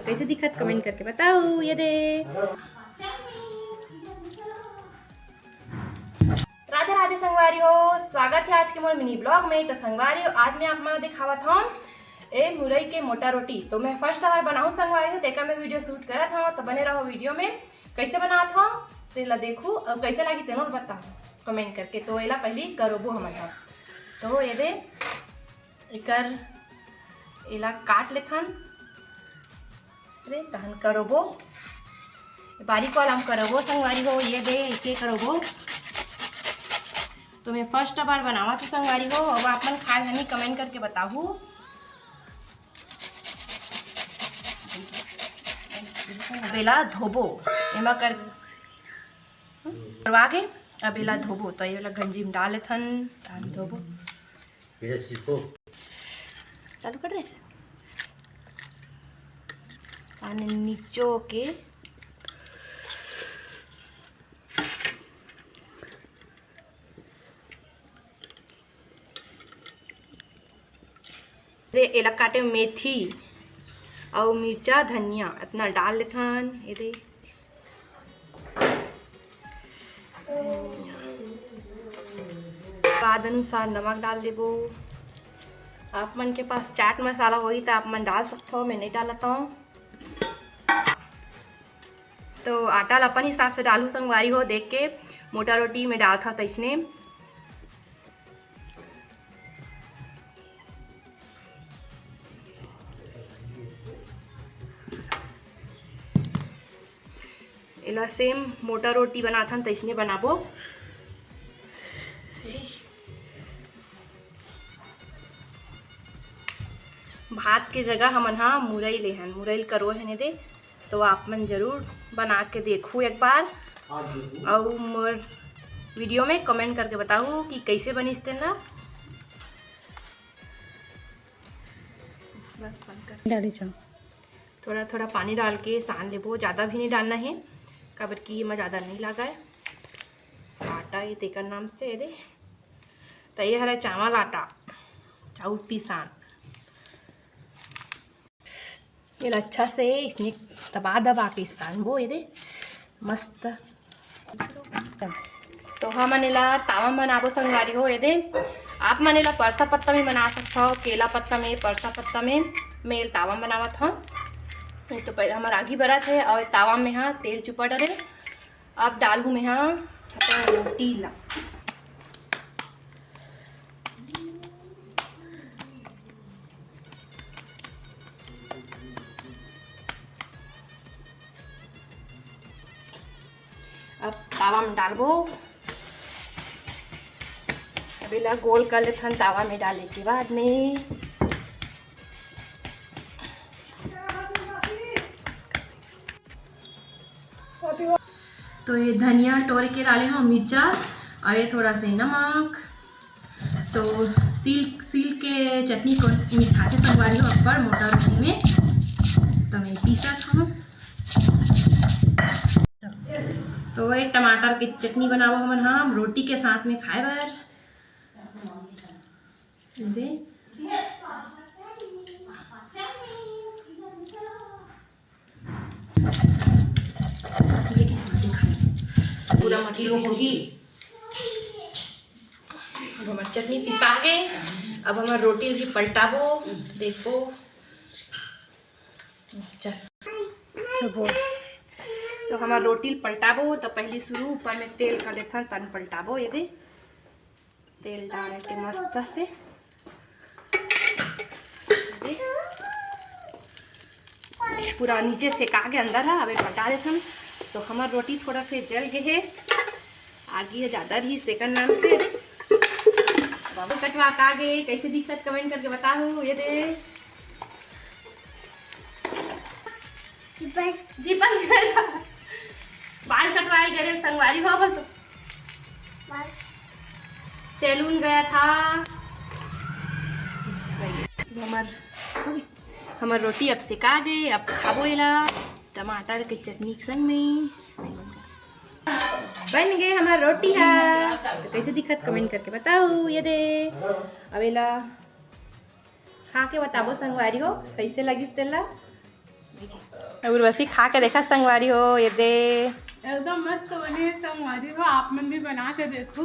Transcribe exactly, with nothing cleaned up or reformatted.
कैसे दिखत कमेंट करके बताओ। ये दे। राधे राधे संगवारी हो, स्वागत है आज के मोर मिनी ब्लॉग में। तो संगवारी हो, आज मैं आप मन दिखावत हूँ ए मुरई के मोटा रोटी। तो मैं फर्स्ट बार बनाऊँ संगवारी हो, तेकर मैं वीडियो शूट करत हूँ, तो बने रहो वीडियो में। कैसे बनात हूँ तेला देखू और कैसे लागी तेला बताओ कमेंट करके। तो एला पहली करोबो हमन ह। तो ये दे एकर एला काट लेथन। अरे तहन करोबो, बारीक वाला हम करोबो संगवारी हो, ये दे ऐसे करोबो। तो मैं फर्स्ट बार बनावत हूँ संगवारी हो, अब आप मन खाए हनी कमेंट करके बताहू। अब एला धोबो, एमा कर करवा के अब एला धोबो, तो ये वाला गंजी में डाल लेथन, तहन धोबो। चालू कर रहे। पानी निचो के रे, एला काटे मेथी अउ मिर्चा, धनिया अतना डाल लेथन। ये दे स्वाद अनुसार नमक डाल देबो। आप मन के पास चाट मसाला होही त आप मन डाल सकथो, मैं नहीं डालत हूँ। तो आटा ला अपन हिसाब से डालू संगवारी हो, देख के मोटा रोटी में डालत हव तइसने। एला सेम मोटा रोटी बनाथन तइसने बनाबो। भात के जगह हमन हा मुरई लेहन, मुरई करो है ने दे, तो आप मन जरूर बना के देखू एक बार, अउ मोर वीडियो में कमेंट करके बताहू कि कैसे बनिस तेन ला। बस बंद कर। डाली चाहो। थोड़ा थोड़ा पानी डाल के सान लेबो, ज़्यादा भी नहीं डालना है, काबर कि एमा ज़्यादा नहीं लगा है आटा, ये तेकर नाम से ये दे। तो ये हरे चावल आटा, चाउर पिसान। ये अच्छा से इसने दबा दबा के सानबो, ये दे मस्त। तो हमन एला तावा में बनाबो संगवारी हो। ये दे आप मन एला परसा पत्ता में बना सकथव, केला पत्ता में, परसा पत्ता में। मैं एला तावा में बनावत हव। ये तो पहले हमर आगी बरत है और तावा में हा तेल चुपा डरे। अब डालहूँ मैं हा अपन रोटी ला। अब तावा में डालबो। अब एला गोल कर लेथन तावा में डाले के बाद में। तो ये धनिया टोर के डाले हव, मिर्चा और ये थोड़ा से नमक। तो सील सील के चटनी को मिठाते संगवारी हो अब्बड़ मोटा रोटी में, तो मैं पीसत हूँ। तो ये टमाटर के चटनी बनाबो हमन हा रोटी के साथ में खाए बर। दे। पूरा मटलो होही। अब हमर चटनी पिसा गे, अब हमर रोटी भी पलटाबो, देखो। चल। अच्छा, बोल। तो हमर रोटी पलटाबो, तो पहली शुरू ऊपर में तेल कर देथन, तन पलटाबो, ये दे। तेल डाल के मस्त से पूरा नीचे सेका के अंदर है। अब एक हटा देथन। तो हमर रोटी थोड़ा से जल गए है, आगी ज़्यादा रही सेकंड नाम से। बाबू कटवा का गे, कैसे दिखत कमेंट करके बताहू। ये दे जीपन बाल कटवाए गए संगवारी हो बस। सैलून गया था। हमर हमर रोटी अब सेका गे, अब खाबो एला टमाटर के चटनी के संग में। बन गए हमर रोटी हा। तो कैसे दिखत कमेंट करके बताओ। ये दे अब एला खा के बताबो संगवारी हो कैसे लगिस तेला। उर्वशी खा के देखा संगवारी हो, ये दे। एकदम मस्त बने हे संगवारी हो, आप मन भी बना के देखो।